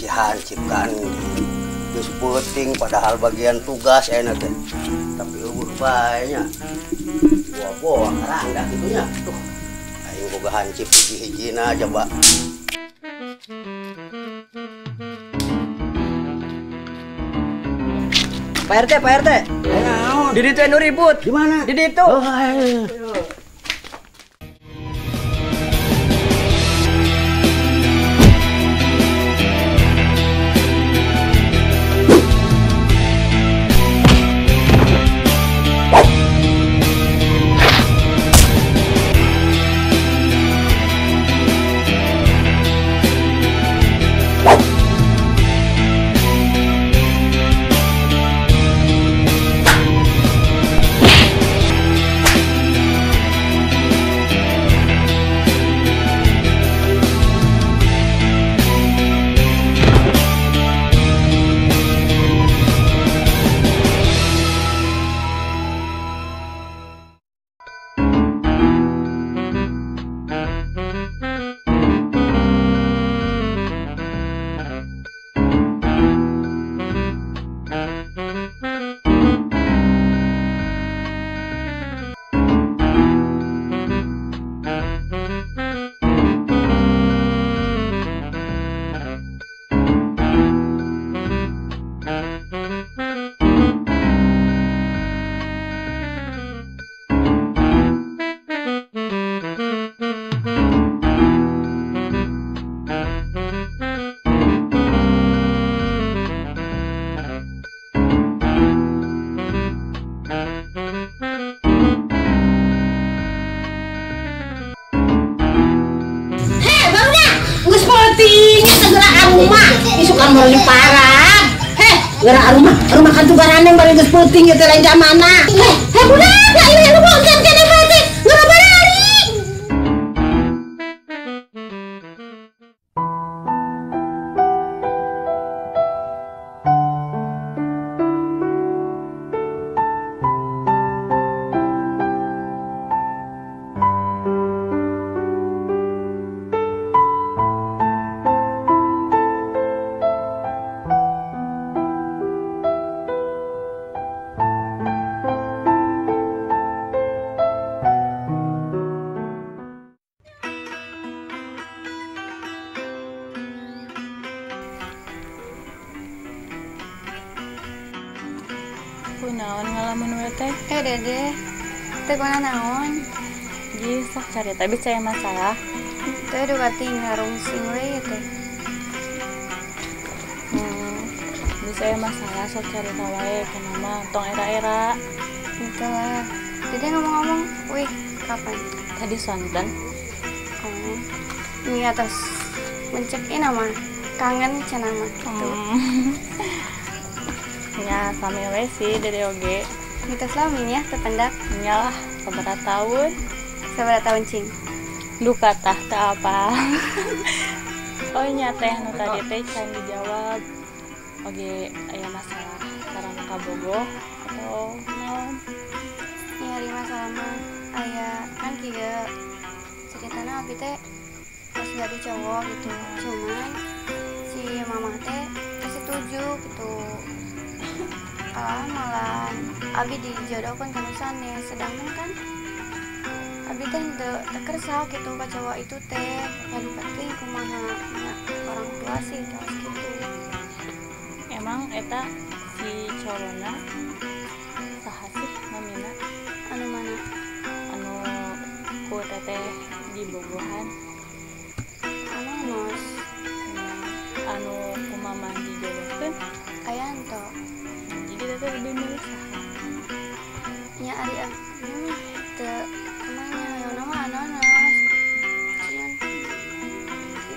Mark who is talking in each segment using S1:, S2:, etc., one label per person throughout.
S1: Si hansip kan geus peuting padahal bagian tugas ayeuna teh. Tapi eueuh bae nya. Buah-buah karanda kitu nya. Duh, aing boga hansip hiji-hijina coba.
S2: Pak RT, Pak RT.
S1: Naon?
S2: Di ditu anu ribut.
S1: Di mana?
S2: Di ditu.
S1: Oh, ayo.
S3: Rumah kan tugaran yang bari geus peuting ieu teh lain jamana. Heh, heh budak, ieu nu bogan keneh berarti. Geura barari.
S4: Kunaon ngalamun we teh?
S5: Dede, teh kuna naon?
S4: Ji, sok carita bisa aya masalah.
S5: Teh duka tinggal rungsing we teh.
S4: Bisa aya masalah sok carita wae kunaon tong era-era.
S5: Henteu lah. Dede ngomong-ngomong, wih, kapan?
S4: Tadi sonten.
S5: Oh. Ini atas mencek in mah kangen cenah mah gitu.
S4: Nya sami we sih dede oge.
S5: Mitos lami nya tependak.
S4: Nya lah sabaraha tahun?
S5: Sabaraha tahun cing?
S4: Duka tah teu apa. Oh nya teh nu tadi teh can dijawab. Oge aya masalah sareng kabogoh atau naon?
S5: Nya ari masalah mah aya kan kieu ceritana abi teh pas gaduh cowok gitu. Cuman si mamah teh teu setuju gitu. Kalah malah abi dijodohkan ka nu sanes, sedangkan kan abi teh teu kersa gitu ka cowok itu teh gaduh teh kumaha nya orang tua sih terus gitu.
S4: Emang eta si cowona saha sih namina?
S5: Anu mana?
S4: Anu ku teteh dibogohan.
S5: Anu nos.
S4: Anu ku mamah dijodohkeun?
S5: Ayanto.
S4: Jadi teteh lebih milih saha?
S5: Nya ari abi mah teu kumaha hoyongna mah ananas. Cuman gitu.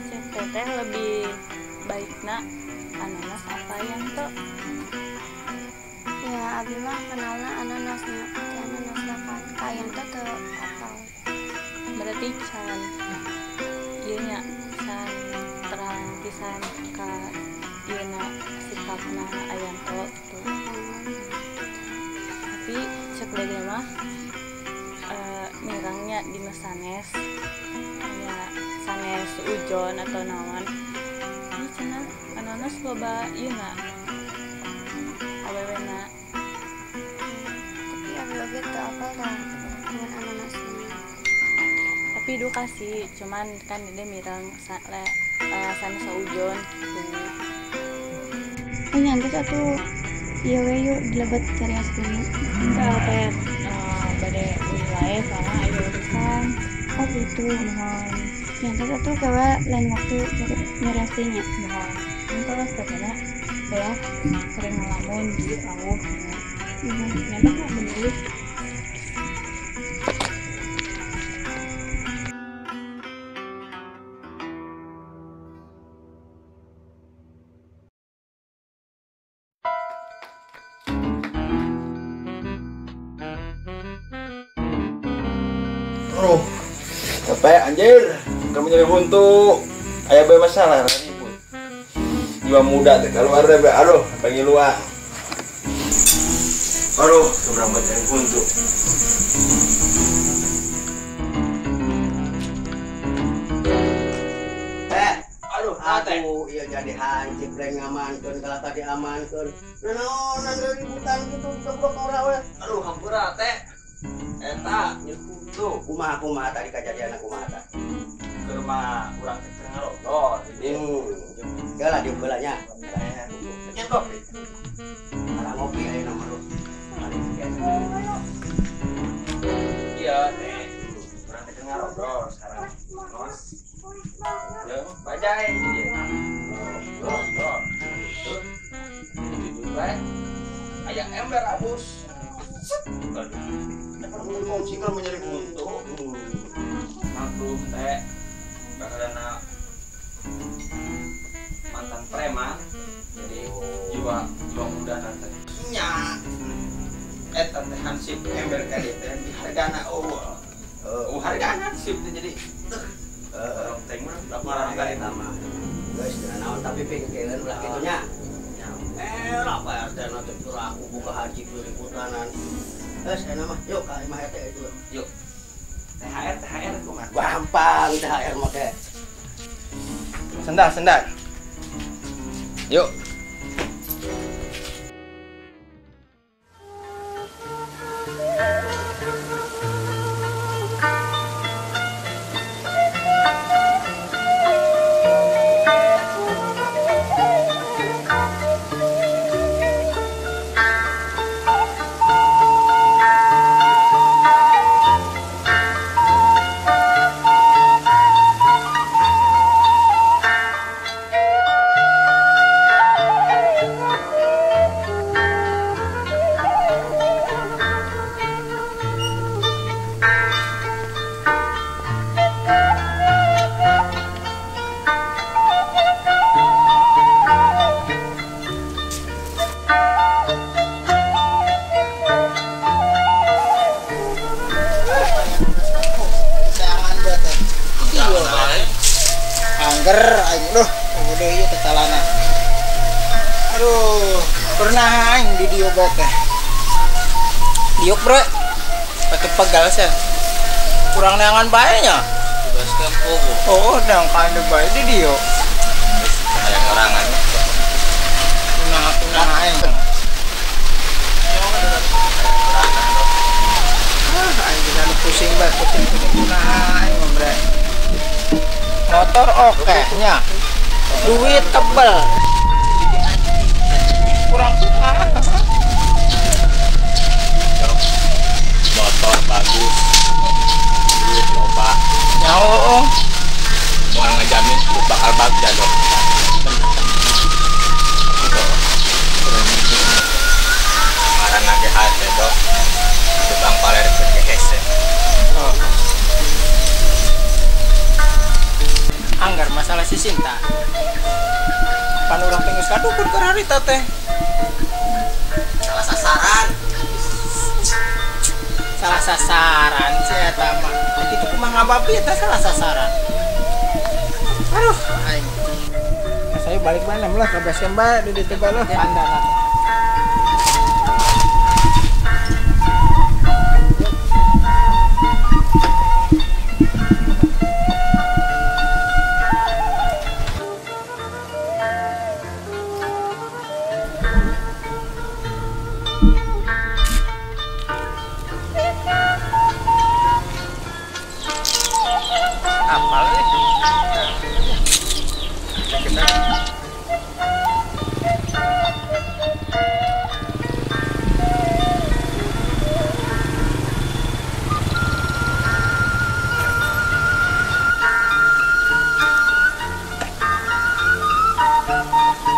S4: Cek teteh lebih baikna ananas apa yang tuh?
S5: Ya abi mah kenalna ananasnya, ti ananas lah kan. Ka Ayanto teu apal.
S4: Berarti can ieu nya can terang pisan ka ieu na sikapna Ayanto gitu. Tapi cek dede mah Mirangnya dina sanes. Nya sanes ujon atau naon. Ini cenah anonas loba ieu na. Awewena.
S5: Tapi abi oge teu apal tah mun anonas ini.
S4: Tapi duka sih, cuman kan dia mirang sanes ujon gitu.
S5: Oh nyantos atuh ieu we yuk dilebet carios deui.
S4: Enggak teh bade wilayah sama ayo urusan.
S5: Oh gitu.
S4: Mohon.
S5: Nyantos atuh gawe lain waktu nyarios deui nya.
S4: Mohon. Entos katanya ya sering ngelamun di rawuh. Nyantos mah bener.
S6: Aduh, capek anjir. Kamu nyari buntu. Aya bae masalah ribut. Jiwa muda teh keluar deh, aduh, pengen luar. Aduh, keberapa cari buntu.
S1: Aduh, aduh, iya jadi hancip lain ngamankeun kalah tadi amankeun. Nanaonan ributan kitu goblok ora we.
S6: Aduh, hampura teh. Eta nyeri buntu.
S1: Kumaha tadi kajadian kumaha tah?
S6: Ke rumah urang teh keur ngarobrol di dieu.
S1: Geula dieu heula nya.
S6: Nyen kopi.
S1: Arang ngopi ayeuna mah lu.
S6: Iya teh. Urang teh keur ngarobrol sekarang. Nos. Jeung bajai di dieu. Ngobrol. Terus bae. Aya ember abus. Aduh. Kongsi kalau mencari buntu. Maklum teh, karena mantan preman, jadi jiwa jiwa muda nanti. Nya, eta teh hansip ember ka dieu teh di hargana eueuh. Oh, hargana hansip teh jadi orang teh mah laporan ka eta
S1: mah. Geus naon tapi pingkeun ulah kitu nya. Lah Pak RT na teh aku buka haji ributanan. Geus enak mah, yuk ka imah RT itu.
S6: Yuk. THR THR kumaha?
S1: Gampang THR mah teh.
S6: Sendal sendal. Yuk.
S7: Angger aing duh udah ieu teh calana. Aduh, pernah aing di dieu bae teh. Diuk bre. Pake pegal sia. Kurang neangan bae nya.
S6: Tugas kampung.
S7: Oh, neangan bae di dieu.
S6: Hayang orangan.
S7: Kunah aing. Ah, aing bisa pusing bae, pusing kunah aing bre. Motor oke nya, duit tebel, kurang
S6: motor bagus, duit loba,
S7: nyawa,
S6: mau ngejamin bakal bagja dong. Kemarin lagi hati dok, Bang Paler kehese.
S7: Anggar masalah si Sinta. Pan urang teh geus kadukun keur harita teh.
S1: Salah sasaran.
S7: Salah sasaran si eta mah. Kitu kumaha ngababi eta salah sasaran. Aduh, aing. Nah, saya balik mana lah ke base camp bae di ditu bae lah pandangan.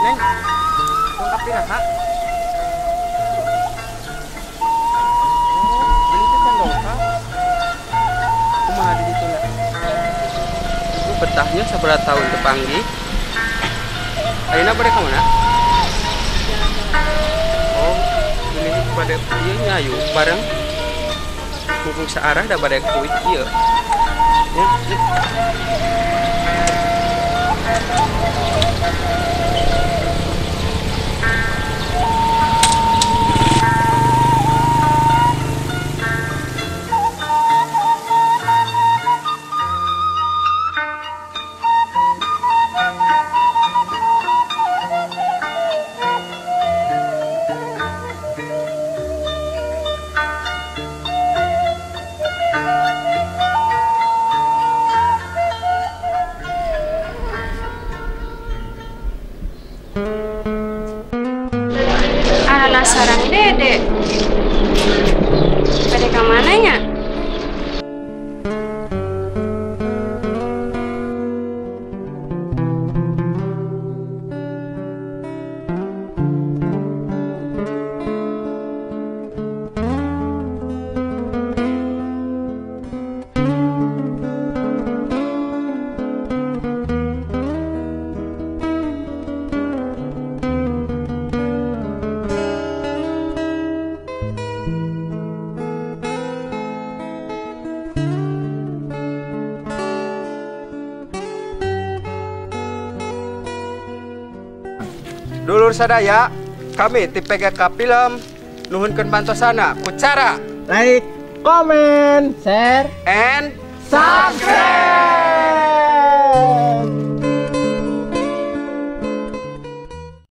S6: Neng, lengkap piraha. Oh, beli teh can lengkap. Kumaha di ditu lah. Itu betahnya sabaraha tahun tepanggih. Ayeuna bade ka mana? Oh, ini bade ieu nyayu bareng. Mumpung searah da bade kuit ieu. Ya, ya.
S5: Anak sarang Dede. Pada ke mana nya?
S6: Dulur sadaya, kami ti PGK Film nuhunkeun bantosana ku cara
S7: like, comment, share,
S6: and
S7: subscribe.